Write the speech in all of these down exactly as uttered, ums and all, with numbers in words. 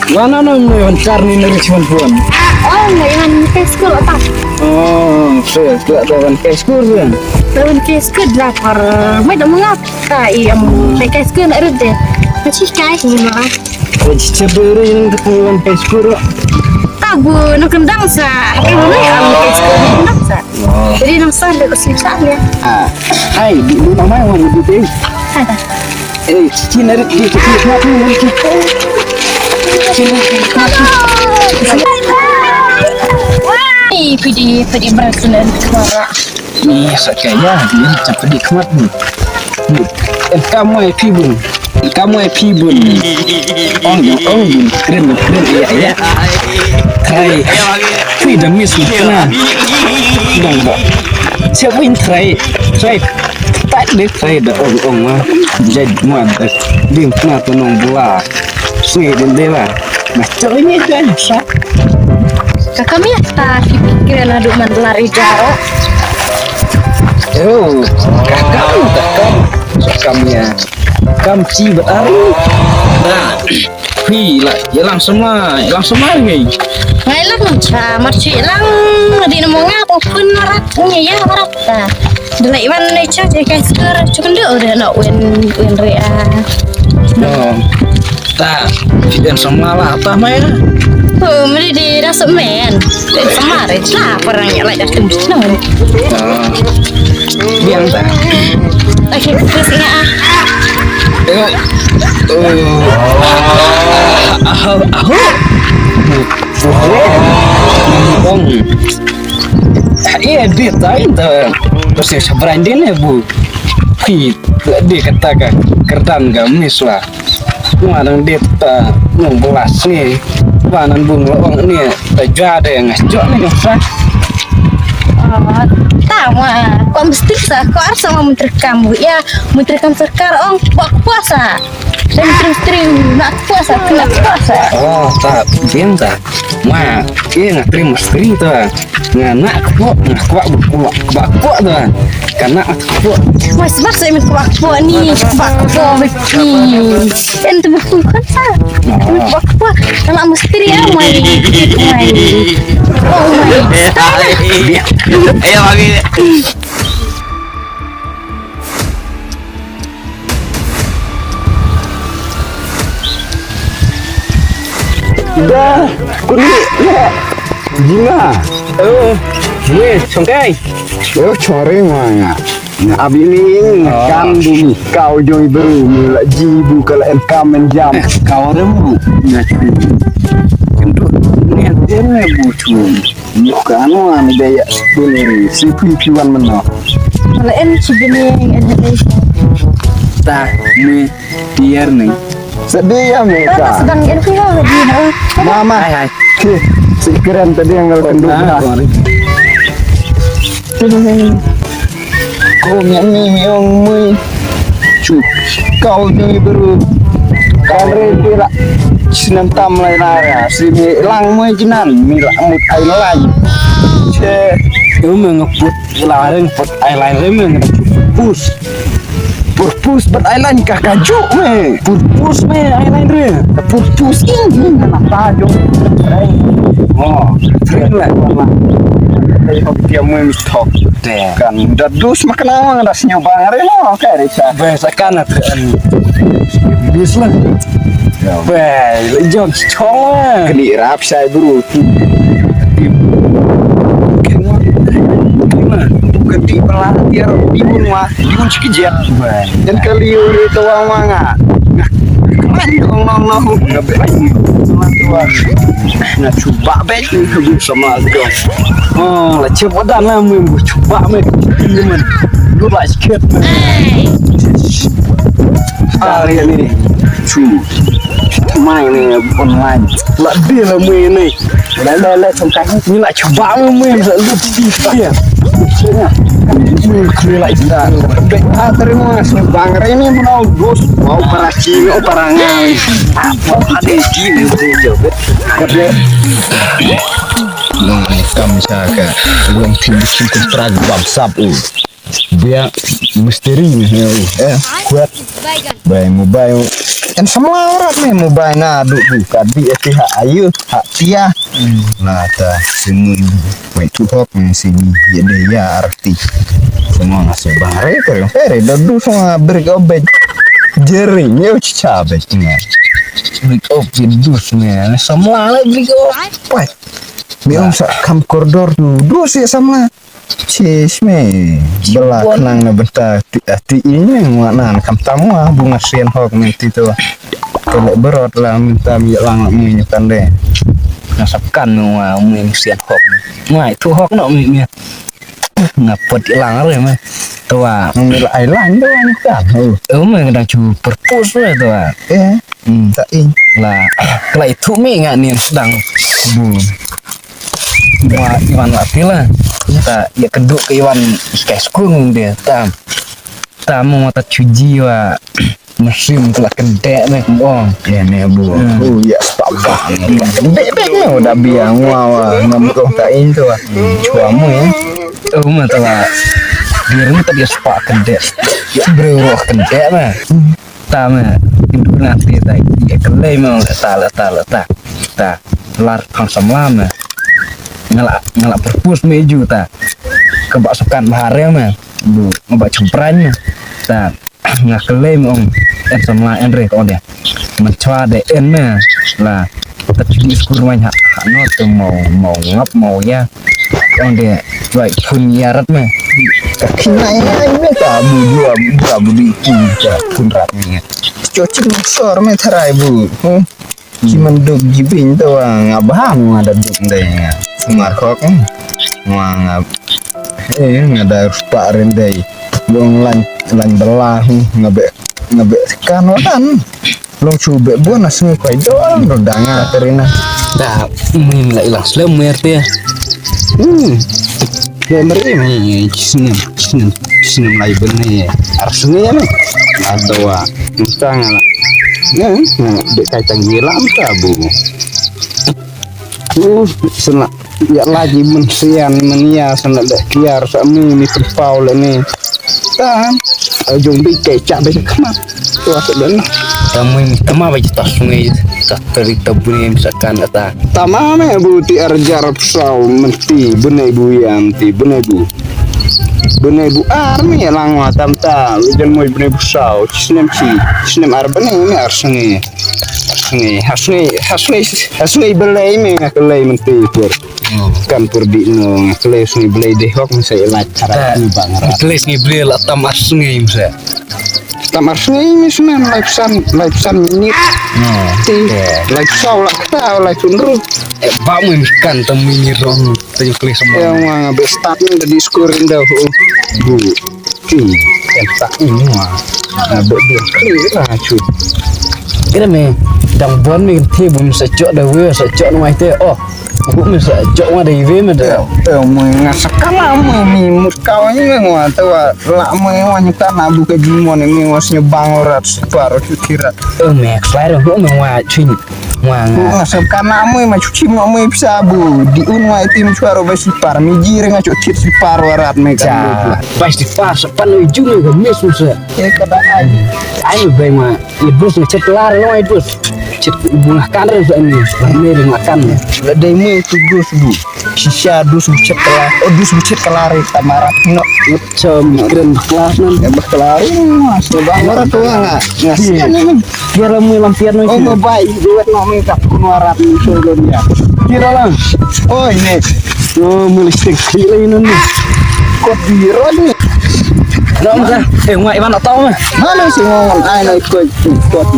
Wan ano mo wan kar ni nari chuan puan. Oh, ngai wan ke school apa? Oh, so, so, so, wan ke school ya. Wan ke school lapar. Mai da mengap ka i am ke school na rede. Masih kai ni ma. Jadi ceberi ni tu wan ke school. Tabu no kendang sa. Apa ni am ke school ni kendang sa. Jadi nang sa de ko sisa ya. Ah, hai, di rumah mai wan di. Eh, chin arit di, chin arit di. Chin arit di. Wai, pidi, pidi berat chin arit kemara. Ni sakaya, ni cak pidi kemat ni. Ni, eh, kamu ai pibun. Kamu ai pibun. Ong, ong, bun. Keren, keren, iya, iya. Try. Pui dah miss ni. Nah. Dong, dong. Siapa yang try? Try. Tak deh, saya dah ong ong ah. Jadi mah dah. Dia pernah tu nong bola. Saya dan dia lah. Macam ini kan. Kakak Mia tak pikiran aduk mandelar ida. Oh, kakak, kakak. Kakak Mia. Kam ci batari. Nah. Phi la, ïalang samla, ïalang samla ngi. Ngai lang cha, mar chi lang, di na mo nga ko pun narat ngi ya barat ta. Dela iwan ne cha je kai skor, chukan de ore na wen, wen re a. No. Ta, phi den samla la ta mai. Oh, mri di rasa men. Den samla re cha, parang ya la ya tum. No. Biang ta. Lagi terus ya. Tengok. Oh. Aho, aho. Bong. Iya, dia tahu itu. Terus ya, seberang dia nih, Bu. Pi, dia kata kan, kerdan kan, mislah. Ngan dang dit, eh, nong belas ni. Ba nan bung la ong ni, ta jua de ngas jok ni nong sa. Oh, ta ma. Ko mesti sa, ko ar sama menteri kam bu. Ya, menteri kam serkar ong, bak puasa. Trim, trim, trim, nak puasa, nak puasa. Oh, ta, biang ta. Ma, iya nga trim mesti tu. Nga nak kepok, nga kuak, kuak, kuak, kuak tu kan. Kan nak kepok. Mas, mas, saya main kuak, kuak ni, kuak, kuak ni. Kan tu buku kan sa. Kuak, kuak. Kalau mesti ya, mai, mai. Oh, mai. Ayo, mami. Dah, kuni, ya. Jina. Oh, weh, songkai. Oh, chore ma nga. Na abi ni kan bumi kau jong i beru mi la ji bu kala en kam en jam. Kau rem bu. Na chore. Kentu ni en bu chu. Nuk ka anu ami daya buniri si pui piwan meno. Wala en si bini en hei. Ta mi tiar ni. Sedih ya mereka. Sedang en pui ha di na. Mama. Hai hai. Ki, si keren tadi yang ngal kendu. Ko mian ni miong mui. Chu. Kau ni beru. Kan re pila. Sinan tam lai na ya. Si mi lang mui jinan. Mi la mut ai lai. Che. Yo mengeput. Ila ring put ai lai ring meng. Pus. Purpose bat ai lai ka ka ju me. Purpose me ai lai re. Purpose ini na ta ju. Oh, tren la. Ai ko dia mui mi thok. Kan da dus makna wang da snyo bang re no ka re cha. Be sa kan na tren. Bis la. Be le jong chong la. Kni rap sai bru. Kni ma. Kni ma. Kni pala tiar di mun ma. Yun shi kjat. Dan kali uri tawang manga. Kemai dong nong nong. Nga bai. Nga chuba bai ni kebun sama dong. Oh, la chuba dan la mun chuba me. Lu ba sikit. Hari ni. Chu. Mai ni online. La dia la mun ni. La la la tong kai. Ni la chuba mun mun la lu ti dia. Mun kri la ita. Be a terima bang re ni mun au dos. Mau para Cina, para ngai. Apa ada di ni dia. Nong kam sa ka. Long tim bikin kontra bam sap u. Biang misteri ni. Eh, kuat. Bai mobile. En samla rat ni mobile na du du ka di ati ha ayu ha tia. Na ta sini. Wait tu hok ni sini. Ya de ya arti. Semua nasi bang re ko. Re da du semua break obet. Jeri ni uci cabe ni. Break obet dus ni. Samla lagi break obet. Mi ong sa kam koridor tu. Dus ya samla. Sis me bela kenang na benta ti ati ini ngwa nan kam tamwa bunga sian hok me ti tu. Tolok berot la minta mi lang mi ni tande. Nga sapkan me ngwa mi sian hok. Ngwa tu hok no mi mi. Nga pot lang re me. Tu wa. Ngi la ai lang tu wa ni kan. Oh me nga dang cu perpus me tu wa. Eh. Hmm. Ta ing. La. La itu me nga ni sedang. Bu. Wa Iwan la pila. Ta ya keduk ke Iwan skai skung dia ta. Ta mo mata cuji wa. Musim telah kedek ni kong. Ya ni bu. Hmm. Oh ya stop bang. Bek bek ni udah biang wa wa ngam kong ta ing tu wa. Cua mu ya. Oh mata wa. Biar mu tadi sepak kedek. Ya bro roh kedek mah. Ta me indu na ti ta ya kelei me ta la ta la ta ta lar khang samla me ngala ngala perpus me ju ta ke bak sukan bahare me bu ngebak cempran me ta nga kelei me ong en samla en re ko dia menchwa de en me la ta chidi skur wan ha ha no te mau mau ngap mau ya Ong de, wai kun yarat me. Ka kinai ngai me ka bu dua bu dua bu di ki ka kun rat me. Cho chin sor me tharai bu. Hmm. Ki man duk ji bin to nga ba nga da duk de nga. Sumar khok. Nga nga. Eh nga da rupa rendai. Long lan lan bela nga be nga be kan kan. Long chu be bon as ngi kwai don don danga terina. Da min la ilang slem mer te. Hmm. Be meri mi snem snem snem lai bene. Arsngi ya me. Adawa. Mustang ala. Ne, ne, be kai tang gila mta bu. Uh, sena ya lagi men sian men ya sena de kiar sa mi ni tempau le ni. Tan, jong bi ke chak bi khmat. Tu asa den. Tamai tama ba jita sungai ta teri tabuni misalkan ata. Tama me bu ti arjar psau menti bune bu ya menti bune bu. Bune bu ar me lang wa tam ta jan moi bune bu sau snem si snem ar bune me ar sungai. Sungai, ha sungai, ha sungai, ha sungai belai me ngak belai menti pur. Kan pur di no ngak belai sungai belai deh hok mesti elak harap ni bang rat. Belai sungai belai la tam ar sungai mesti. Tam ar sungai me sunan lai pesan, lai pesan minit. Ti lai pesau la kata lai sunru. Eh ba mu kan tam mini rong tayuk kelih semua. Yang wang abis start ni dah diskur indah. Bu. Ki, entak ni mah. Ada dua kali lah cu. Kira me dang bon me te bun sa cok da we sa cok no mai te. Oh. Bun me sa cok ma da iwe me da. Eh, me ngasa kala me mi mut kau ni me ngwa te wa la me wa nyuka na bu ke jimon me ngwa snya bang orat separ cu kirat. Eh, me explain bu me ngwa cin. Nga sep kana mui ma cuci ma mui pisa bu di un wa iti mchuar ba sipar mi jir nga cuk tit sipar warat me kan. Ba sipar sepan ujung ga mis musa. E kada ai. Ai bai ma idus nga chet lar no idus. Chet bunga kan re sa ni. Ni makan. La dai mui tu dus bu. Shisha dus bu chet kala. Oh dus bu chet kala re tamarat no. Cem kren bakla nan. Bakla. Mas bang ora tu nga. Ngas. Biar lama lampian. Oh, mo bai, duet no mengkap kuno arat ni solo dia. Kira lang. Oh, ini. Oh, mulai stik kira ini ni. Kot di rod ni. Ram ka. Eh, ngai mana tau mah. Mana si ngon ai na ikut kot.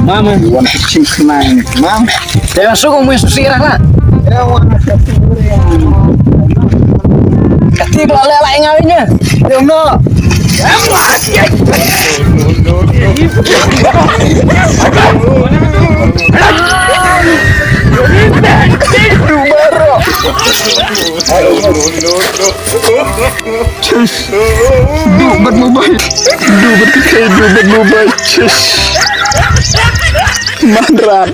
Mama. Wan cik nang. Mam. Te masuk umui susi rah lah. Kati kalau lelak ngawinnya. Dia no. Duh, bat mobile. Duh, bat kekei, duh, bat mobile. Cus. Manrat.